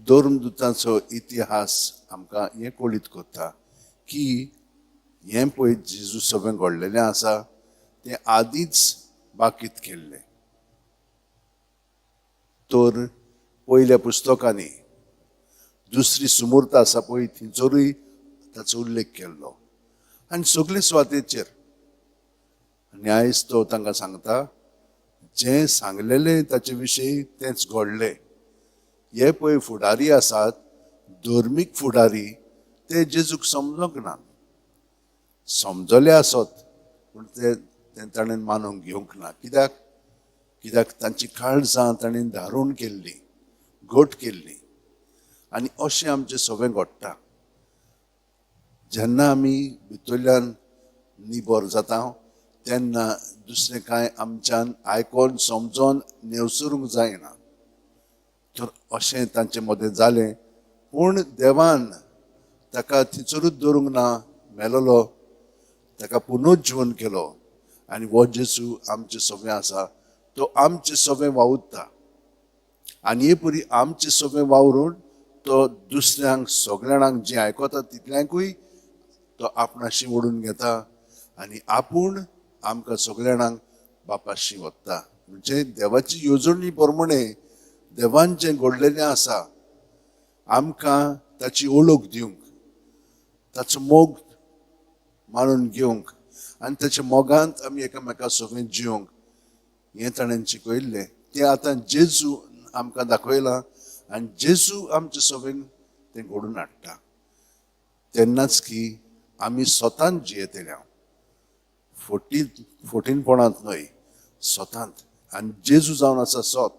धर्मदुतांचो इतिहास आमकां हें कळीत करता की हें पळय जेजू सगळें घडलेलें आसा तें आदींच बाकीत केल्लें. तर पयल्या पुस्तकांनी दुसरी सुमूर्त आसा पळय थंयसरूय ताचो उल्लेख केल्लो आनी सगळे सुवातेचेर. आनी आयज तो तांकां सांगता जें सांगलेलें ताचे विशीं तेंच घडलें. हे पळय फुडारी आसात, धर्मीक फुडारी, ते जेजूक समजोंक ना. समजले आसत पूण ते ताणें मानूंक घेवंक ना. कित्याक? कित्याक तांची काळजां ताणें धारून केल्लीं, घट केल्लीं. आनी अशें आमचें सगळें घडटा जेन्ना आमी भितरल्यान निबर जाता तेन्ना दुसरें कांय आमच्यान आयकोन समजोन नेवसरूंक जायना. तर अशें तांचे मदें जालें. पूण देवान ताका थंयसरूच दवरूंक ना, मेलोलो ताका पुनर्जिवन केलो. आनी हो जेजू आमचे सगळें आसा, तो आमचे सगळें वावुरता आनी हे परी आमचे सगळें वावरून तो दुसऱ्यांक सगळ्यांक जीं आयकता तितल्यांकूय तो आपणाशी ओडून घेता आनी आपूण आमकां सगळ्यांक बापाशी वता. म्हणजे देवाची येवजणी प्रमाणे देवान जें घडलेलें आसा आमकां ताची ओळख दिवंक, ताचो मोग मानून घेवंक आनी ताच्या मोगांत आमी एकामेका सगळें जिवंक हें ताणें शिकयल्लें तें आतां जेजू आमकां दाखयलां आनी जेजू आमचे सगळें तें घडून हाडटा. तेन्नाच की आमी स्वतान जियेतले, फोटीनपणांत न्हय, स्वतांत. आनी जेजू जावन आसा सोत.